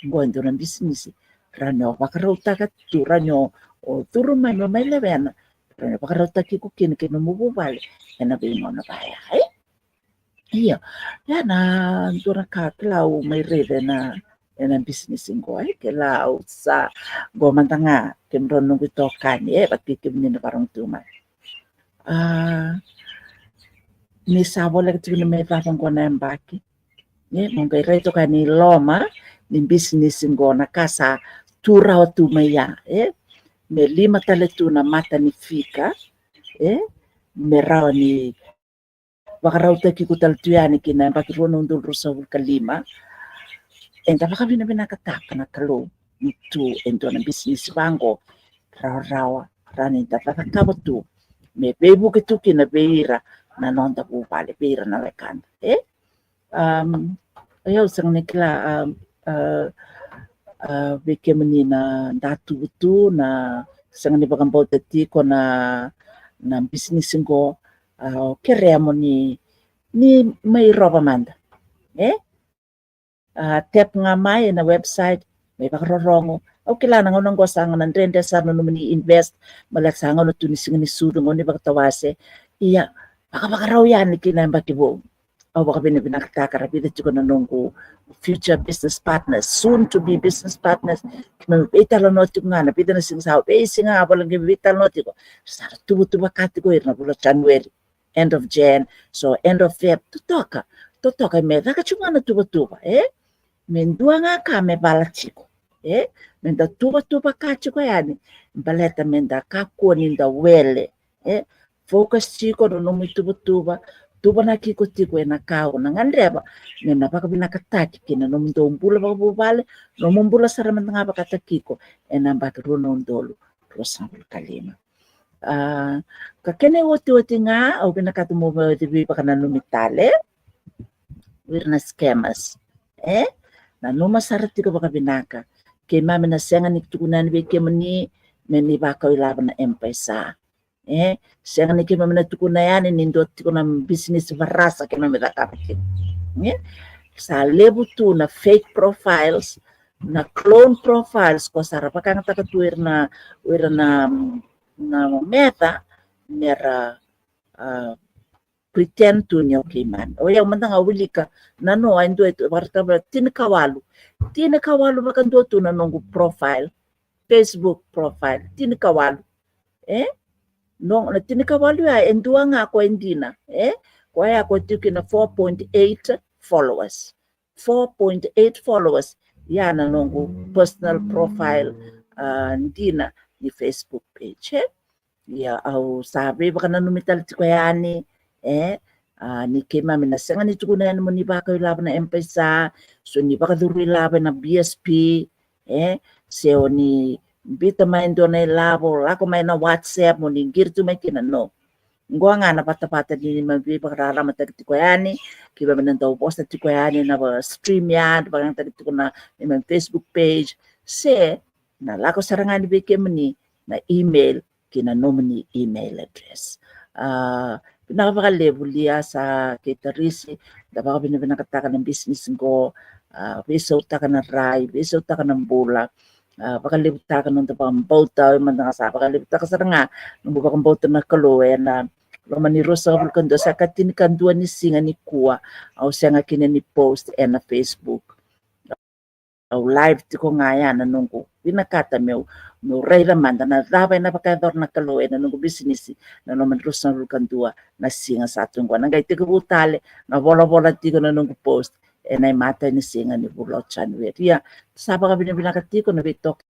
Qo e dua na bisinisi rawa ni o vakarautaka tu, rawa ni o curu mai me o mai lewena, rawa ni o vakarautaki iko kina kei nomu vuvale ena veigauna vaya, e? Io, ia na dua na ka kila au mai raica ena, ena bisinisi qo, e, kila au sa qo mada ga, kemudrau noqu itokani, e, vata kei kemuni na vakarorogo tu mai. A, ni sa voleka tiko ni mai cava qo na yabaki, e, mo qai rai toka ni loma ni bisinisi qo, na ka sa tu rawa tu mai ya, e, me lima tale tu na mata ni fika, e, me rawa ni vakarautaki iko tale tu yani ki na yabaki rua na udolu ruasagavulu ka lima. Eda vakavinavinakataka na Kalou ni tu e dua na bisinisi vaqo rawarawa, rawa ni da cakava tu me veivuke tu kina vei ira na noda vuvale, vei ira na wekada, e? Um, o yau sega ni kila, um, uh, uh, vei kemuni na datuvu tu, na sega ni vakabauta tiko na, na bisinisi qo, uh, kerea mo ni, ni mai rova mada, e? Uh, tap ga mai ena website, mai vakarorogo. Au kila na gauna qo sa gauna dredre sara na nomuni invest, baleta sa gauna tu ni siga ni sucu, gauna ni vakatawase. Ia, vakavakarau yani ki na yabaki vou. Au vakavinavinakataka ra vica tiko na noqu future business partners, soon to be business partners. Keimami veitalanoa tiko ga na vica na siga sa, veisiga a vola qai veitalanoa tiko. Sa ra tuvatuva ka tiko ira na vula January, end of Jan, so end of Feb, totoka, totoka me caka tiko ga na tuvatuva, e? Me dua ga ka me vala tiko, e? Me da tuvatuva ka tiko yani, baleta me da kakua ni da wele, e? Focus tiko na nomu ituvatuva, tuvanaki iko tiko ena ka o na gadreva me na vakavinakataki kina nomudou bula vakavuvale, nomu bula sara mada ga vakataki iko ena yabaki rua na udolu ruasagavulu ka lima. A, ka kena iotioti ga, au vinakata mo veivakananumi tale vei ira na scammers, e? Nanuma sara tiko vakavinaka. Keimami na sega ni tukuna yani vei kemuni me ni vakau ilavo na M-PAiSA, e? Sega ni keimami na tukuna yani ni dua tiko na bisinisi varasa keimami cakava tiko, e? Sa levu tu na fake profiles, na clone profiles, ko sa ra vakayagataka tu ira na, ira na, na meca, me ra, a, pretend tu ni o keimami. O yau mada ga au wilika, nanoa e dua e tu, vakaraitaka tinikawalu. Tinikawalu vakadua tu na noqu profile, Facebook profile, tinikawalu. E? No, na tinikawalu ya e dua ga ko e dina, e? Ko ya ko e tiko kina four point eight followers. Four point eight followers. Ya na noqu personal profile, a, dina ni Facebook page, e? Ia au sa veivakananumi tale tiko yani, e? A, ni keimami na sega ni tukuna yani mo ni vakau ilavo na M-PAiSA, so ni vakacuru ilavo ena B S P, e? Se o ni biuta mai dua na ilavo, lako mai na WhatsApp, mo ni qiri tu mai kina, no. Qo ga na vatavata ni neimami veivakararamataki tiko yani, keimami na dau vosa tiko yani na va-, StreamYard, vakayagataki tiko na neimami Facebook page, se na lako sara ga ni vei kemuni na email ki na nomuni email address. A, vinaka vakalevu Lia, sa kei Tarisi, da vakavinavinakataka na bisinisi qo, a, veisautaka na rai, veisautaka na bula, a, vakalevutaka na noda vakabauta, au mada ga sa vakalevutaka sara ga noqu vakabauta na Kalou ena loma ni ruasagavulu ka dua, sa ka tinikadua ni siga nikua, au sega kina ni post ena Facebook. Au live tiko ga ya na noqu vinakata meu, meu raica mada na cava ena vakayacora na Kalou ena noqu bisinisi na loma ni ruasagavulu ka dua na siga sa tu qo. Na qai tekivu tale na volavola tiko na noqu post ena imatai ni siga ni vula o January. Ia, sa vakavinavinaka tiko na veitoka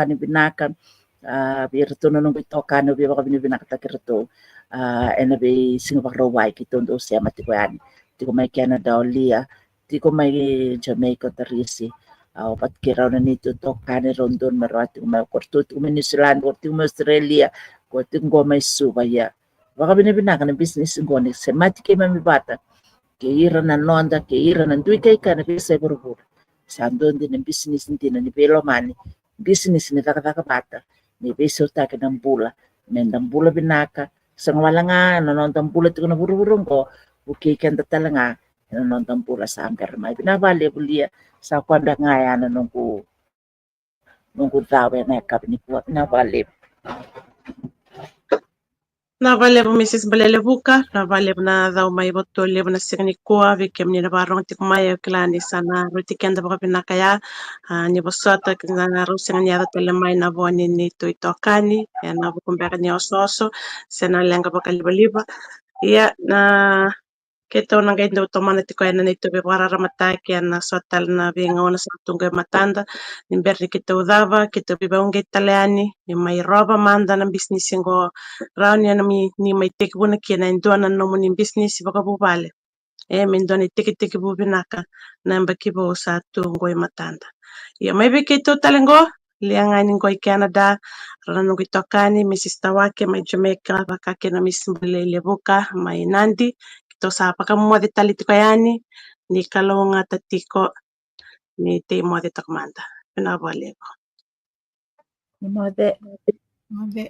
ni vinaka, a, vei iratou na noqu itokani, au via vakavinavinakataki iratou, a, ena veisiga Vakarauwai keitou dau sema tiko yani. Tiko mai Canada o Lia, tiko mai Jamaica o Tarisi, a, o vata kei rau na neitou itokani, rau donu me rau a tiko mai, o koratou tiko mai New Zealand, o koratou tiko mai Australia, o koratou tiko qo mai Suva. Ia, vakavinavinaka na bisinisi qo ni semati keimami vata kei ira na noda, kei ira na dui kaikai na veiyasai vuravura. Sa dua dina na bisinisi dina ni veilomani, bisinisi ni cakacaka vata, ni veisautaki na bula, me da bula vinaka, sega wale ga na noda bula tiko na vuravura qo, vukei keda tale ga ena noda bula sa bera mai. Vinaka vakalevu Lia, sa koya beka ga ya na noqu, noqu cau ena yakavi nikua. Vinaka vakalevu. Vinaka vakalevu Mrs Balelevuka, vinaka vakalevu na cau mai Vatulevu na siga nikua, vei kemuni na vakarorogo tiko mai, au kila ni sa na rauti keda vakavinaka ya. A, ni vosota kina, rau sega ni yaco tale mai na vo ni neitou itokani ena vuku beka ni osooso se na leqa vakalivaliva. Ia, na keitou na qai dau tomana tiko ena neitou veivakararamataki ena so tale na veigauna sa tu qo e matada. Ni bera ni keitou cava, keitou veivakauqeti tale yani, ni mai rova mada na bisinisi qo, rawa ni o ni mai tekivuna kina e dua na nomuni bisinisi vakavuvale, e, me dua na itekitekivu vinaka na yabaki vou sa tu qo e matada. Ia, mai vei keitou tale qo, Liagani qo i Canada, ra na noqu itokani, Missus Tawake mai Jamaica, vaka kei na Missus Balei Levuka mai Nadi. Keitou sa vakamoce tale tiko yani, ni kalougata tiko, ni tei moce toka mada. Vinaka vakalevu. Ni moce. Moce.